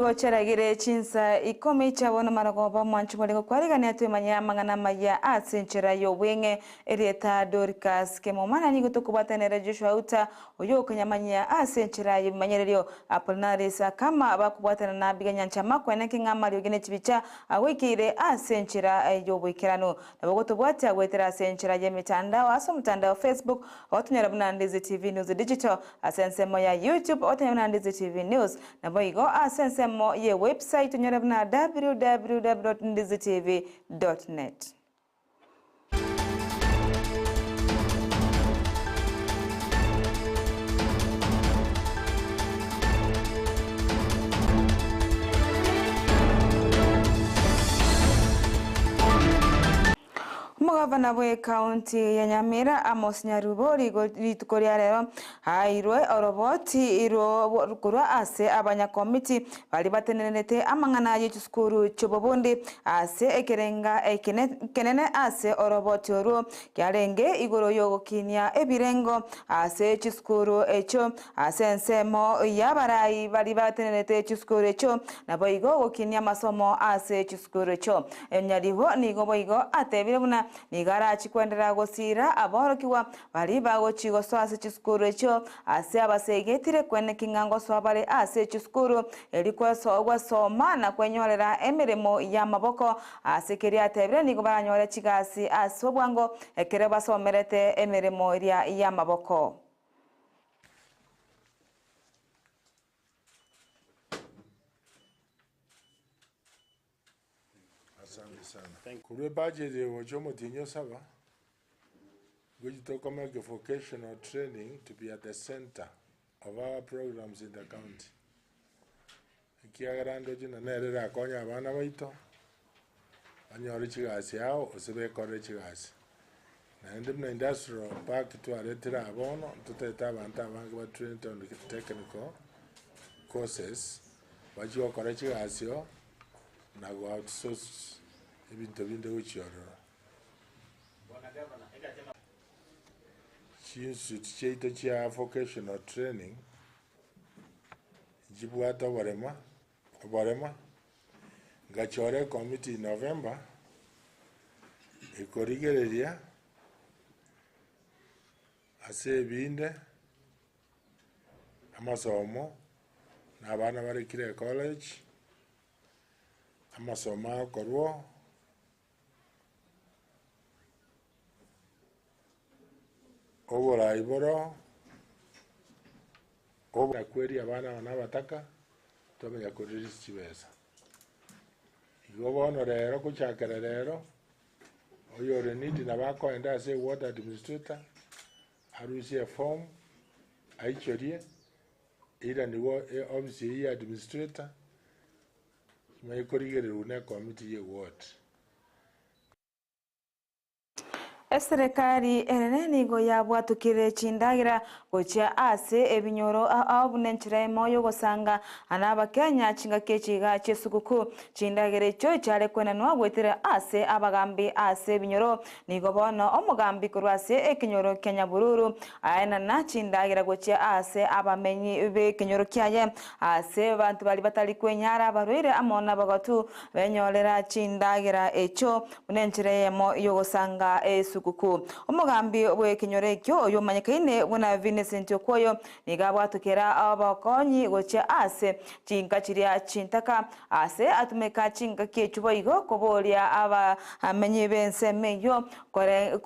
Nigo chiaragire chinsa ikomi chia bono marogoba omwancho more gokwarigania twemanye amang'ana amaya ase enchera y'obweng'e. Erieta Dorcas Kemomana nigo tokobwatanera Joshua Uta oyio okonyamanyia ase enchera y'ebimanyererio. Apollinaris Akama bakobwatana na Abiga Nyanchama kweneke ng'a amariogi ne chibicha agoikeire ase enchera y'oboikeranu. Nabo gotobwatia goetera ase enchera y'emetandao ase omotandao Facebook ogotonyora buna Ndizi TV News Digital ase ensemo ya YouTube ogotonyora buna Ndizi TV News Naboigo ase ensemo ye website onyore buna www.ndizitv.net. Omogavana bw'ekaunti ya Nyamira Amos Nyarubo rituko ria rero aeirwe oroboti korwa ase abanyakomiti baria batenenerete amang'ana ye chisukuru chi'obobundi ase ekerenga ekenene ase oroboti orwo kiarenge igoro y'ogokinia ebirengo ase chisukuru echio ase ensemo y'abarai baria batenenerete chisukuru echio naboigo gokinia amasomo ase chisukuru echio. Nyaribo nigo boigo atebire buna nigo arachie kwenderera gosiira aborokigwa baria bagochia gosoa ase chisukuru echio, ase abasegetire kweneki ng'a ngosoa bare ase chisukuru, erio gwesoma na kwenyorera emeremo y'amaboko. Ase keria atebire nigo baranyore chigasi ase obwango ekero basomerete emeremo eria y'amaboko. Asante sana. Korwa ebudget eye gocha omotienyi o saba, gochi tokomake vocational training to be at the center of our programs in the county. Ekiagera ndoche na nere erakonye abana baito, banyore chigasi ao gose bekorere chigasi. Naende buna industrial park twaretire aa bono, ntotagete abanto abange ba trained on technical courses, bachie gokora chigasi oo. Na go outsource ebinto binde gochia ororo. Chinstitute chiaito chia vocational training nchibwate oborema oborema, ngachora ecommittee in November ekorigereria ase ebinde amasomo na abana bare kera ecollege, amasomo agokorwa oborai boro, oborakweri abana aba na abataka, twamanya korelease chibesa. Igo bono rero gochakera rero, oyore needy nabo akoenda ase eward administrator, arusie eform, aichorie. Eiranigwe eofisi eyio ya administrator, imanye korigererwa ne ecommittee ye ward. Eserekari enene nigo yabwatokire chindagera gochia ase ebinyoro ao buna enchera emo y'ogosanga n'Abakenya chingaki echi iga chi'esuguku. Chindagera echio chiare kwenanwa goetera ase abagambi ase ebinyoro. Nigo bono omogambi korwa ase ekenyoro kia Nyabururu aenana chindagera gochia aase abamenyi b'ekenyoro kiaye, aase abanto baria batari kwenyara abarwaire amo nabagotu benyorera chindagera echio buna enchera eyemo y'ogosanga esukuku. Omogambi bw'ekenyoro ekio oyomanyekaine buna Vincent Okwoyo nigo abwatokera obokonyi gochia aase chinka chiria chintaka Aase atumeka chingaki echio boigo koboria abamenyi b'ensemo eyio, Kore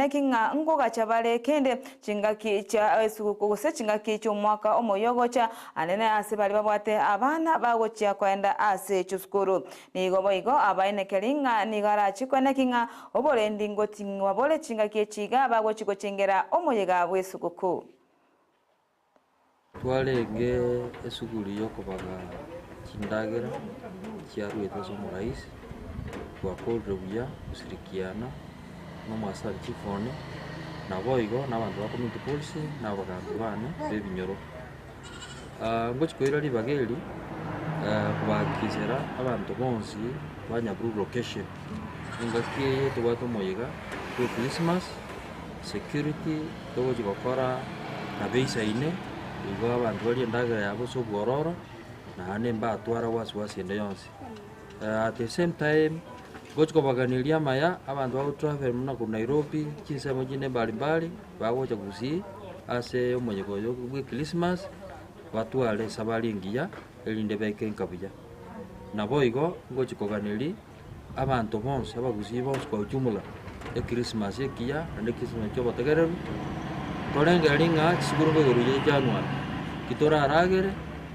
ki ng'a nkogacha bare kende chingaki chia esuguku gose chingaki chi'omwaka omoyia ogocha, anene ase baria babwate abana bagochia koenda ase chisukuru. Nigo boigo abaenekeri ng'a nigo arachie koeneki ng'a oborendi ngoting'igwa bore chingaki echi iga bagochia gochengera omoyega bw'esuguku. Twarenge esuguri y'okobaga chindagera chiaruete ase omorais, twakorire buya goshirikiana na omoaskari chief one, naboigo na abanto ba community policing na abagambi bane ba ebinyoro. Ngochi koira ribaga eri kobahakikishera abanto bonsi ba Nyabururu location, engaki eye tobwate omoyega bwa echristmas. Security togochi gokora nabo eisaine, igo abanto barie endagera yabo ase obwororo. Naende mbatwara wasi wasi ende yonsi. At the same time, ngochi kobaganeria amaya abanto bagotravel buna korwa Nairobi, chinsemo chinde mbali mbali, bagocha gusii ase omoyega oyo bwa echristmas, batware esabari engiya erinde baike nka buya. Naboigo, ngochi koganeria abanto bonsi abagusii bonsi kwa ujumla, echristmas ekiya naende echristmas chia obotegereru, torengereria ng'a chisukuru nkoigoro chia January, ki toraragere,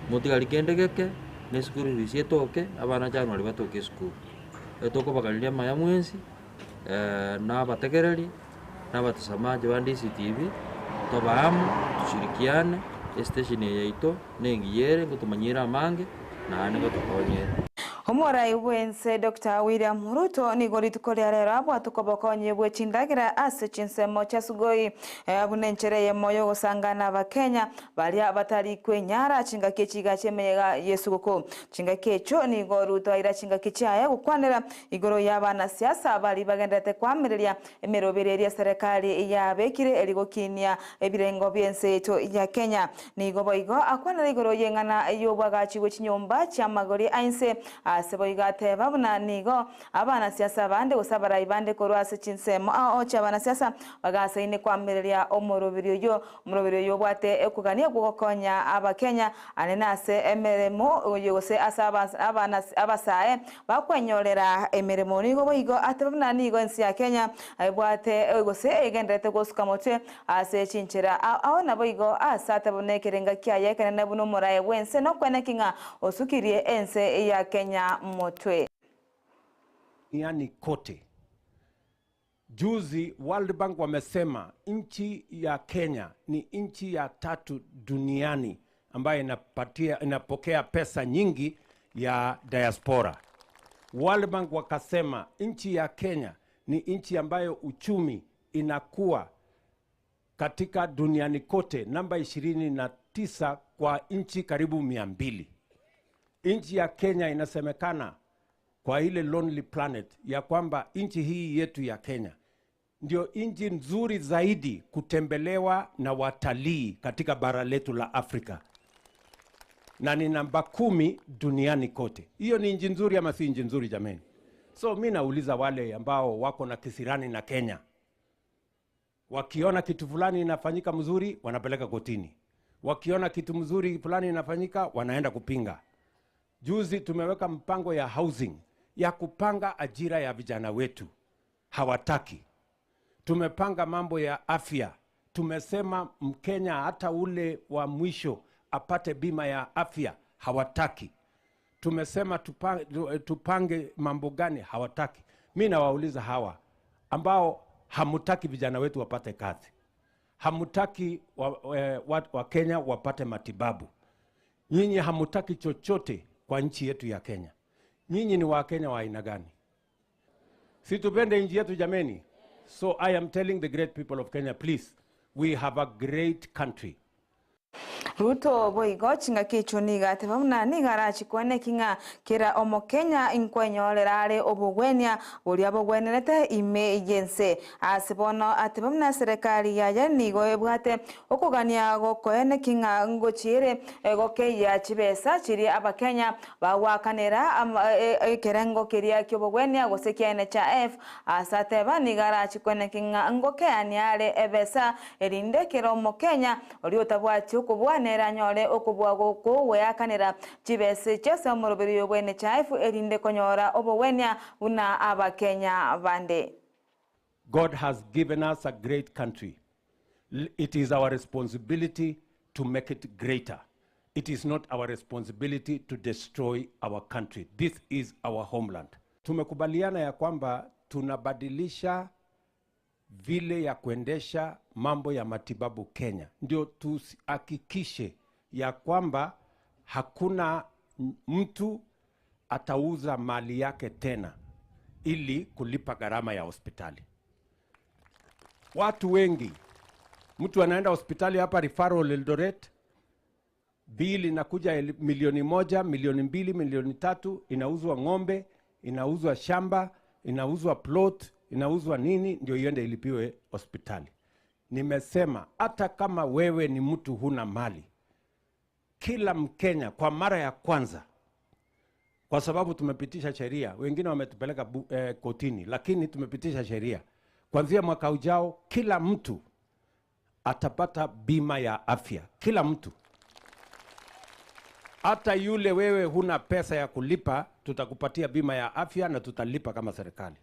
motigari kende geke, na esukuru fees etoke, abana January batoke esukuru. Etokobaganeria amaya mwensi, na abategereri, na abatazamaji ba DCTV, tobe amo, tushirikiane, estation eye yaito, na engiya ere, ngotomanyire amange, naende ngotokonyere. Omorai bw'ense Dr William Ruto nigo rituko ria rero abwate okobokonyi bwe chindagera ase chinsemo chia Sugoi buna enchera eyemo yogosangana abakenya baria batari kwenyara chingaki echiga chi'emeyega y'esuguku. Chingaki echio nigo Ruto aira chingaki chiaye gokwanera igoro y'abanasiasa baria bagendererete koamereria emeroberi eria eserekari yabekire eri gokinia ebirengo bi'ense yaito ya Kenya. Nigo boigo akwanera igoro y'eng'ana y'obwagachi bwe chinyomba chi'amagori a inse, ase boigo ateba buna nigo abanasiasa bande gose abarai bande korwa ase chinsemo ao chi'abanasiasa bagasaine koamereria omoroberi oyio. Omoroberi oyio obwate okogania gw'ogokonya Abakenya anene ase emeremo oyo gose ase abasae bakwenyorera emeremo. Nigo boigo ateba buna nigo ense ya Kenya ebwate gose egendererete gosuka motwe ase chinchera ao ao naboigo ase ateba buna ekerenga kiaye ekenene buna omorae bw'ense nokweneki ng'a osukirie ense ya Kenya motwe. Duniani kote. Juzi World Bank wamesema nchi ya Kenya ni nchi ya tatu duniani ambayo inapatia, inapokea pesa nyingi ya diaspora. World Bank wakasema nchi ya Kenya ni nchi ambayo uchumi inakuwa katika duniani kote namba 29 kwa nchi karibu 200. Nchi ya Kenya inasemekana kwa ile Lonely Planet ya kwamba nchi hii yetu ya Kenya ndio nchi nzuri zaidi kutembelewa na watalii katika bara letu la Afrika na ni namba 10 duniani kote. Hiyo ni nchi nzuri ama si nchi nzuri jameni? So mi nauliza wale ambao wako na kisirani na Kenya, wakiona kitu fulani inafanyika mzuri wanapeleka kotini, wakiona kitu mzuri fulani inafanyika wanaenda kupinga. Juzi tumeweka mpango ya housing ya kupanga ajira ya vijana wetu, hawataki. Tumepanga mambo ya afya, tumesema Mkenya hata ule wa mwisho apate bima ya afya, hawataki. Tumesema tupange mambo gani, hawataki. Mi nawauliza hawa ambao hamutaki vijana wetu wapate kazi, hamutaki Wakenya wapate matibabu, nyinyi hamutaki chochote kwa nchi yetu ya Kenya. Nyinyi ni Wakenya wa aina gani? Si tupende nchi yetu jameni? So I am telling the great people of Kenya, please, we have a great country. Ruto boigo chingaki echio nigo ateba buna nigo arachikwane ng'a kera omokenya inkwenyorera are obogwenia boria bogwenerete ime y'ense. Ase bono ateba buna serikali yaye nigo ebwate okogania gokoeneki ng'a ngochiere gokeyia chibesa chiria abakenya bagwakanera ekerengo keria ki'obogwenia gose kia NHIF. Ase ateba nigo arachikwane ng'a ngokeania are ebesa erinde kera omokenya oria otabwati okobwanera anyore okobua gokogweakanera chibesa echio ase omoroberi oyo bwa NHIF erinde konyora obogwenia buna abakenya bande. God has given us a great country. It is our responsibility to make it greater. It is not our responsibility to destroy our country. This is our homeland. Tumekubaliana ya kwamba tunabadilisha vile ya kuendesha mambo ya matibabu Kenya, ndio tuhakikishe ya kwamba hakuna mtu atauza mali yake tena ili kulipa gharama ya hospitali. Watu wengi, mtu anaenda hospitali hapa referral Eldoret, bili inakuja milioni 1, milioni 2, milioni 3, inauzwa ng'ombe, inauzwa shamba, inauzwa plot, inauzwa nini ndio iende ilipiwe hospitali. Nimesema hata kama wewe ni mtu huna mali, Kila Mkenya kwa mara ya kwanza, kwa sababu tumepitisha sheria, wengine wametupeleka kotini, lakini tumepitisha sheria, kuanzia mwaka ujao kila mtu atapata bima ya afya, kila mtu. Hata yule wewe huna pesa ya kulipa, tutakupatia bima ya afya na tutalipa kama serikali.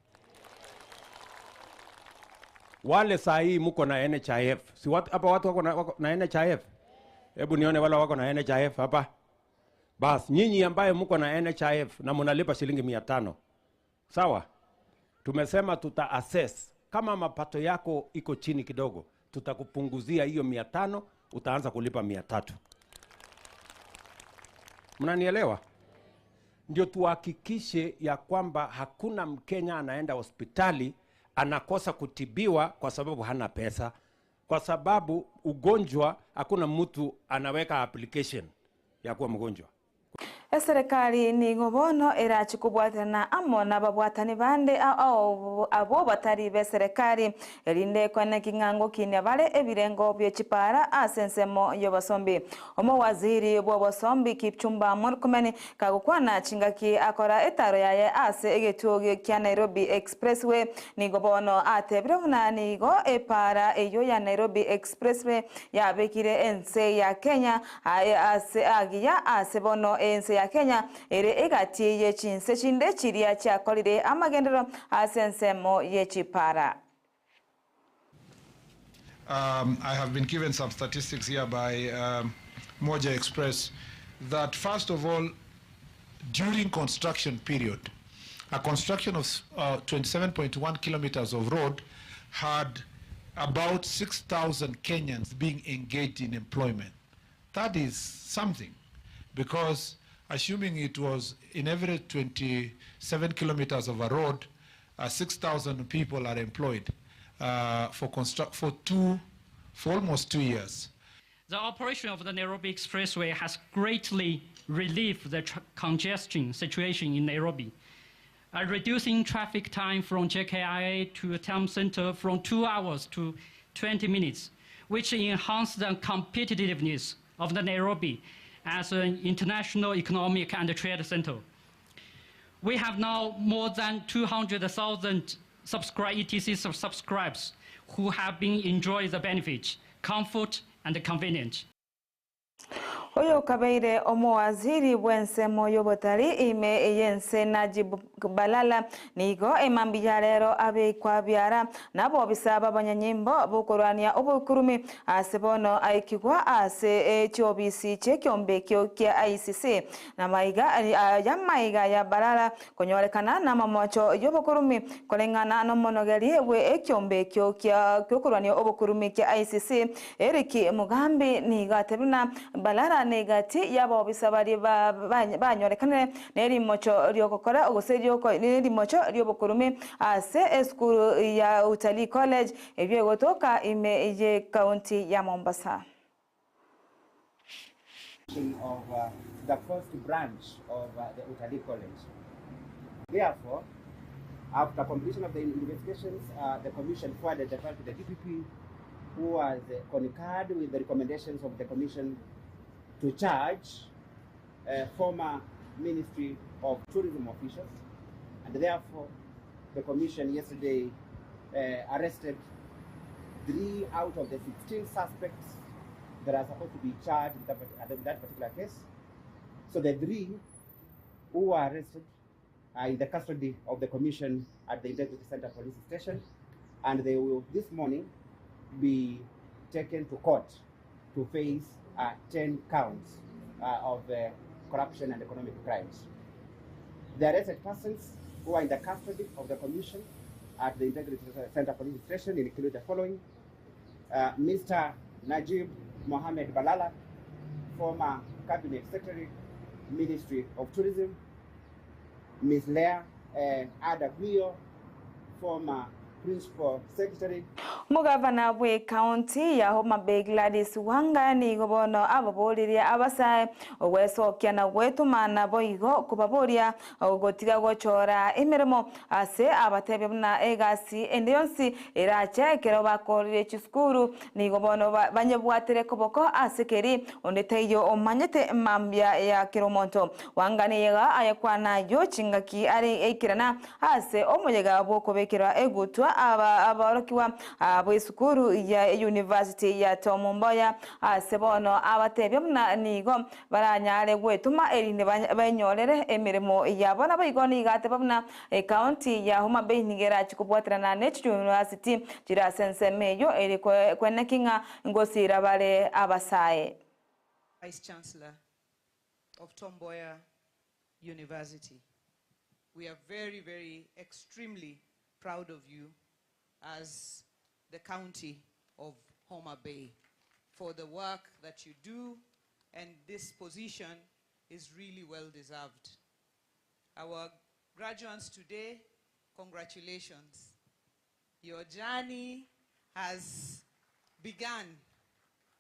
Wale saa hii mko na NHIF, si watu, hapa watu wako na NHIF? Hebu nione wale wako na NHIF hapa. Bas, nyinyi ambaye mko na NHIF na mnalipa shilingi 500. Sawa? Tumesema tuta assess kama mapato yako iko chini kidogo, tutakupunguzia hiyo 500, utaanza kulipa 300. Mnanielewa? Ndio tuhakikishe ya kwamba hakuna Mkenya anaenda hospitali anakosa kutibiwa kwa sababu hana pesa. Kwa sababu ugonjwa, hakuna mtu anaweka application ya kuwa mgonjwa. Eserikali nigo bono erachikubwatana amo n'ababwatani bande abo batari be serikali erinde kone king'ango kinya bare ebirengo bye chipara ase ensemo y'obosombi. Omowaziri bw'obosombi Kipchumba Murkomen kagokwana chingaki akora etaro yaye ase egetuo kia Nairobi Expressway nigo bono atebire buna nigo epara eyo ya Nairobi Expressway yabekire ense ya Kenya ase agiya ase bono ense ya Kenya ere egati ye chinse chinde chiria chiakorire amagendero ase ensemo ye chipara. I have been given some statistics here by Moja Express that first of all, during construction period, a construction of 27.1 kilometers of road had about 6,000 Kenyans being engaged in employment. That is something, because assuming it was in every 27 kilometers of a road, 6,000 people are employed for almost 2 years. The operation of the Nairobi Expressway has greatly relieved the congestion situation in Nairobi, reducing traffic time from JKIA to the town center from 2 hours to 20 minutes, which enhanced the competitiveness of the Nairobi as an international economic and trade center. We have now more than 200,000 ETC subscribers who have been enjoying the benefits, comfort, and convenience. Oyo kabeire omowaziri bw'ensemo y'obotari ime yense Najib Balala nigo emambi ya rero abekwa biara nabo bisaba abanyanyimbo bokorwania obokurumi ase bono aikigwa ase echiobisi ch'ekiombekio kia ICC na maiga ya maiga ya Balala konyorekana na mamocho y'obokurumi koreng'ana n'omonogeri bwe ekiombekio kia kyokorwania obokurumi kia ICC Eric Mugambi nigo atebina Balala negati yabo bisabari banyorekanire nerimocho ryokokora ogose nerimocho ryobokurumi ase eskuru ya Utalii College ebyo gotoka ime ye county ya Mombasa. Of the first branch of the Utalii College. Therefore, after completion of the investigations, the commission forwarded the file to the DPP, who was concurred with the recommendations of the commission to charge former Ministry of Tourism officials, and therefore the commission yesterday arrested 3 out of the 16 suspects that are supposed to be charged with that particular case. So the 3 who were arrested are in the custody of the commission at the Integrity Center Police Station, and they will this morning be taken to court to face 10 counts of corruption and economic crimes. The arrested persons who are in the custody of the commission at the Integrity Center Police Station include the following: Mr. Najib Mohamed Balala, former Cabinet Secretary, Ministry of Tourism; Ms. Leah Ada Guio, former Principal Secretary. Omogavana bw'ecounty ya Homa Bay Gladys Wanga nigo bono ababoririe abasae ogwesokia na gwetoma naboigo kobaboria gotiga gochora emeremo ase abatebia buna egasi ende yonsi erache ekero bakorire chisukuru nigo bono banyebwatire koboko ase keri onde taiyo omanyete mambia ya kera omonto. Wanga nigo ayekwana ayio chingaki are eikerana Ase omoyega bw'okobekerwa egutwa aborokigwa bw'esukuru ya University ya Tom Mboya ase bono abatebia buna nigo baranyare gwetoma erinde benyorere emeremo yabo. Naboigo nigo ateba buna ecounty ya Homa Bay nigo erache kobwaterana ne chiuniversity chire ase ensemo eyio eri kweneki ng'a ngosira bare abasae. Vice Chancellor of Tom Mboya University. We are very, very extremely proud of you as the county of Homa Bay for the work that you do, and this position is really well deserved. Our graduates today, congratulations. Your journey has begun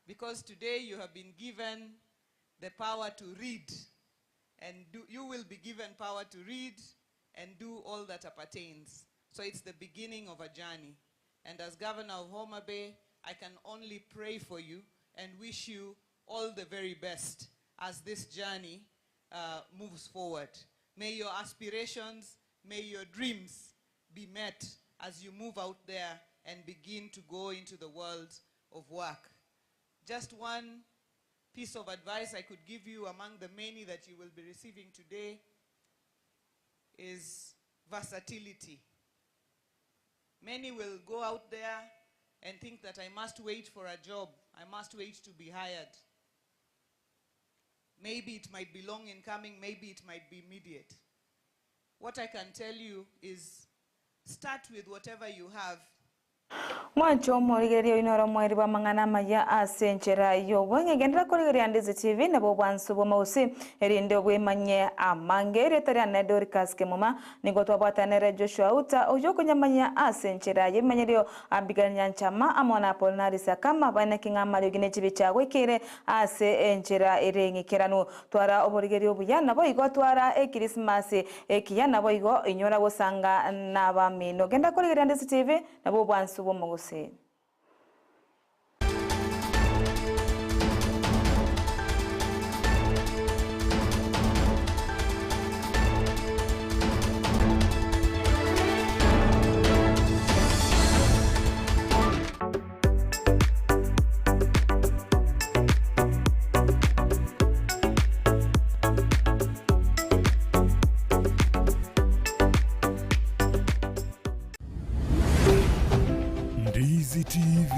because today you have been given the power to read and do, you will be given power to read and do all that appertains. So it's the beginning of a journey. And as governor of Homa Bay, I can only pray for you and wish you all the very best as this journey uh, moves forward. May your aspirations, may your dreams be met as you move out there and begin to go into the world of work. Just one piece of advice I could give you among the many that you will be receiving today is versatility. Many will go out there and think that I must wait for a job, I must wait to be hired. Maybe it might be long in coming, maybe it might be immediate. What I can tell you is start with whatever you have. Mwanche omorigereria oino ore omoerio bw'amang'ana amaya ase enchera y'obweng'e. Genderera korigereria Ndizi TV nabo obwansu bw'omogusii erinde obwemanye amange. Erieta riane Dorcas Kemuma nigo twabwatanere Joshua Uta oyio okonyamanyia ase enchera y'ebimanyerio Abigail Nyanchama amo na Apollinaris Akama baineki ng'a amariogi ne chibicha goikeire ase enchera ere eng'ikeranu. Twara oborigereria obuya naboigo twara Ekirisimasi ekiya naboigo inyora gosanga nabamino. Genda korigereria Ndisi TV nabwo obwansu bw'omogusii. Ndizi TV.